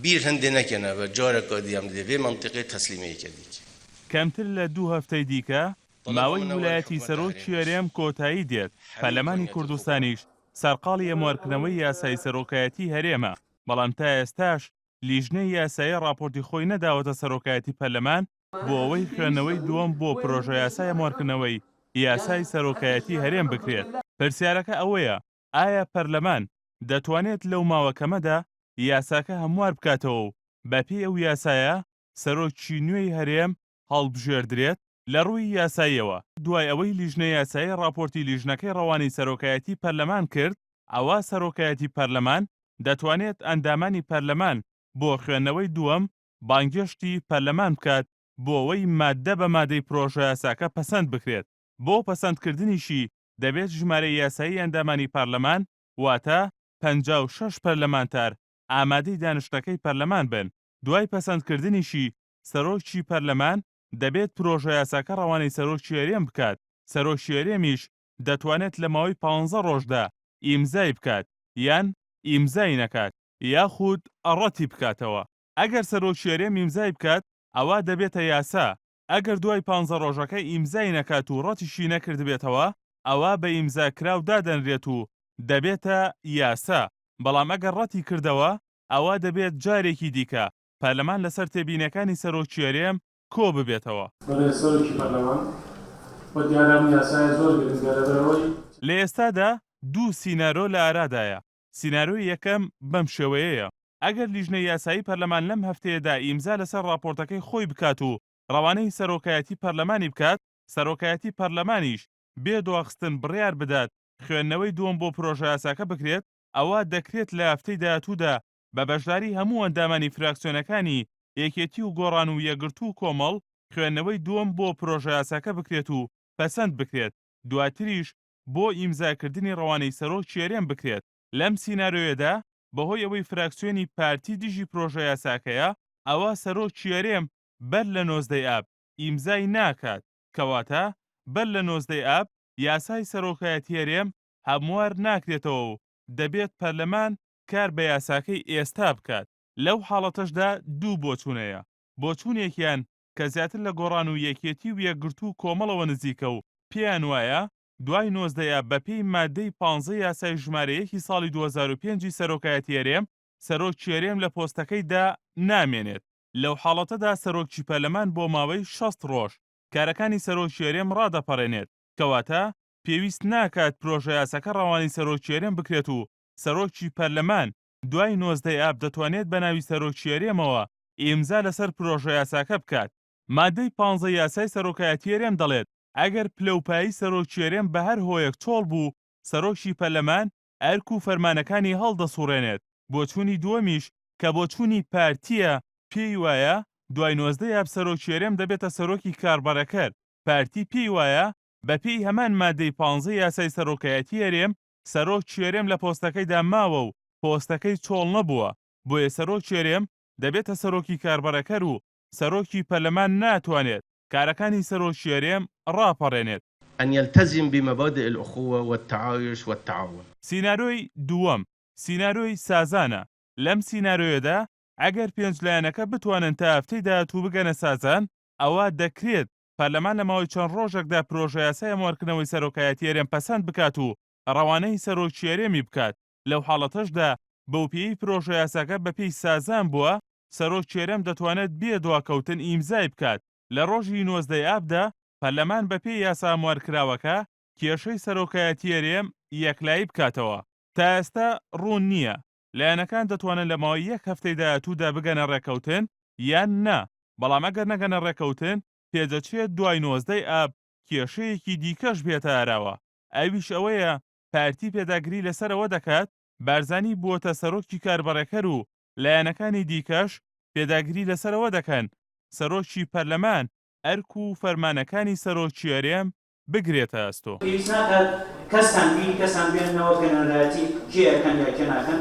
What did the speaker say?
بیر هەندێ نەکەنەوە جارەکە دی ئەم دێ ڤێ مەنتیقێ تەسلیمێ یەکە دیکە. کەمتر لە دوو هەفتەی دیکە ماوەی ولایەتی سەرۆکی هەرێم کۆتایی دێت، پەرلەمانی کوردستانیش سەرقاڵی هەموارکردنەوەی یاسای سەرۆکایەتی هەرێمە، بەڵام تا ئێستاش لیژنەی یاسایی ڕاپۆرتی خۆی نەداوەتە سەرۆکایەتی پەرلەمان بۆ ئەوەی خوێندنەوەی دووەم بۆ پرۆژەیاسای هەموارکردنەوەی یاسای سەرۆکایەتی هەرێم بکرێت. پرسیارەکە ئەوەیە ئایا پەرلەمان دەتوانێت لەو ماوە کەمەدا یاساکە هەموار بکاتەوە و بەپێی ئەو یاسایە سەرۆکی نوێی هەرێم هەڵبژێردرێت؟ لە ڕووی یاساییەوە دوای ئەوەی لیژنەی یاسایی ڕاپۆرتی لیژنەکەی ڕەوانەی سەرۆکایەتی پەرلەمان کرد، ئەوا سەرۆکایەتی پەرلەمان دەتوانێت ئەندامانی پەرلەمان بۆ خوێندنەوەی دووەم بانگێشتی پەرلەمان بکات بۆ ئەوەی ماددە بە مادەی پرۆژەیاساکە پەسەند بکرێت، بۆ پەسەندکردنیشی دەبێت ژمارەی یاسایی ئەندامانی پەرلەمان واتە 56 پەرلەمانتار ئامادەی دانیشتنەکەی پەرلەمان بن، دوای پەسەندکردنیشی سەرۆکی پەرلەمان دەبێت پرۆژەیاساکە ڕەوانەی سەرۆکی هەرێم بکات، سەرۆکی هەرێمیش دەتوانێت لە ماوەی پانزە ڕۆژدا ئیمزای بکات یان ئیمزای نەکات یاخود ڕەتی بکاتەوە، ئەگەر سەرۆکی هەرێم ئیمزای بکات ئەوا دەبێتە یاسا، ئەگەر دوای پانزە ڕۆژەکە ئیمزای نەکات و ڕەتیشی نەکردبێتەوە ئەوا بە ئیمزا کراو دادەنرێت و دەبێتە یاسا، بەڵام ئەگەر ڕەتی کردەوە ئەوا دەبێت جارێکی دیکە پەرلەمان لەسەر تێبینیەکانی سەرۆکی هەرێم کۆ ببێتەوە. بەڕێز سەرۆکی پەرلەمان، وە دیارە ئەم یاسایە زۆر گرنگە لەبەرئەوەی. لە ئێستادا دوو سینارۆ لە ئارادایە، سینارۆی یەکەم بەم شێوەیەیە، ئەگەر لیژنەی یاسایی پەرلەمان لەم هەفتەیەدا ئیمزا لەسەر ڕاپۆرتەکەی خۆی بکات و ڕەوانەی سەرۆکایەتی پەرلەمانی بکات، سەرۆکایەتی پەرلەمانیش بێ دواخستن بڕیار بدات خوێندنەوەی دووەم بۆ پرۆژەیاساکە بکرێت، ئەوا دەکرێت لە هەفتەی داهاتوودا بە بەشداری هەموو ئەندامانی فراکسیۆنەکانی یەکێتی و گۆڕان و یەکگرتوو و کۆمەڵ خوێندنەوەی دووەم بۆ پرۆژەیاساکە بکرێت و پەسەند بکرێت، دواتریش بۆ ئیمزاکردنی ڕەوانەی سەرۆکی هەرێم بکرێت. لەم سینارۆیەدا بەهۆی ئەوەی فراکسیۆنی پارتی دژی پرۆژەیاساکەیە، ئەوا سەرۆکی هەرێم بەر لە 19 ی ئاب ئیمزای ناکات، کەواتە بەر لە 19 ی ئاب یاسای سەرۆکایەتی هەرێم هەموار ناکرێتەوە و دەبێت پەرلەمان کار بە یاساکەی ئێستا بکات، لەو حاڵەتەشدا دوو بۆچوون هەیە، بۆچوونێکیان کە زیاتر لە گۆڕان و یەکێتی و یەکگرتوو و کۆمەڵەوە نزیکە و پێیان وایە دوای 19 ئاب بەپێی ماددەی پانزە یاسای ژمارە یەکی ساڵی 2005 ی سەرۆکایەتی هەرێم، سەرۆکی هەرێم لە پۆستەکەیدا نامێنێت، لەو حاڵەتەدا سەرۆکی پەرلەمان بۆ ماوەی 60 ڕۆژ کارەکانی سەرۆکی هەرێم ڕادەپەڕێنێت، کەواتە پێویست ناکات پرۆژەیاساکە ڕەوانەی سەرۆکی هەرێم بکرێت و سەرۆکی پەرلەمان دوای 19 ی ئاب دەتوانێت بە ناوی سەرۆکی هەرێمەوە ئیمزا لەسەر پرۆژەیاساکە بکات. مادەی پانزە یاسای سەرۆکایەتی هەرێم دەڵێت، ئەگەر پلە و پایەی سەرۆکی هەرێم بە هەر هۆیەک چۆڵ بوو، سەرۆکی پەرلەمان ئەرک و فەرمانەکانی هەڵدەسوڕێنێت. بۆچوونی دووەمیش کە بۆچوونی پارتییە، پێی وایە دوای 19 ی ئاب سەرۆکی هەرێم دەبێتە سەرۆکی کاربەڕێکەر، پارتی پێی وایە بەپێی هەمان مادەی پانزە یاسای سەرۆکایەتی هەرێم، سەرۆکی هەرێم لە پۆستەکەیدا ماوە و پۆستەکەی چۆڵ نەبووە، بۆیە سەرۆکی هەرێم دەبێتە سەرۆکی کاربەڕێکەر و سەرۆکی پەرلەمان ناتوانێت کارەکانی سەرۆکی هەرێم ڕاپەڕێنێت. ان یلتزم بمبادئ الاخوە والتعایش والتعاون. سینارۆی دووەم، سینارۆی سازانە، لەم سینارۆیەدا ئەگەر پێنج لایەنەکە بتوانن تا هەفتەی داهاتوو بگەنە سازان، ئەوا دەکرێت پەرلەمان لە ماوەی چەند ڕۆژێکدا پرۆژەیاسای هەموارکردنەوەی سەرۆکایەتی هەرێم پەسەند بکات و ڕەوانەی سەرۆکی هەرێمی بکات، لەو حاڵەتەشدا بەوپێیەی پرۆژەیاساکە بەپێی سازان بووە، سەرۆکی هەرێم دەتوانێت بێ دواکەوتن ئیمزای بکات. لە ڕۆژی 19 ی ئابدا پەرلەمان بەپێی یاسا هەموارکراوەکە کێشەی سەرۆکایەتی هەرێم یەکلایی بکاتەوە. تا ئێستا ڕوون نییە لایەنەکان دەتوانن لە ماوەی یەک هەفتەی داهاتوودا بگەنە ڕێککەوتن یان نا، بەڵام ئەگەر نەگەنە ڕێککەوتن پێدەچێت دوای 19 ی ئاب کێشەیەکی دیکەش بێتە ئاراوە، ئەویش ئەوەیە پارتی پێداگری لەسەر ئەوە دەکات بارزانی بووەتە سەرۆکی کاربەڕێکەر و لایەنەکانی دیکەش پێداگری لەسەر ئەوە دەکەن سەرۆکی پەرلەمان ئەرک و فەرمانەکانی سەرۆکی هەرێم بگرێتە ئەستۆ. پێویست ناکات کەستان بیری کەسان بێننەوە کە نوێنەرایەتی کێ ئەکەن یا کێ ناکەن.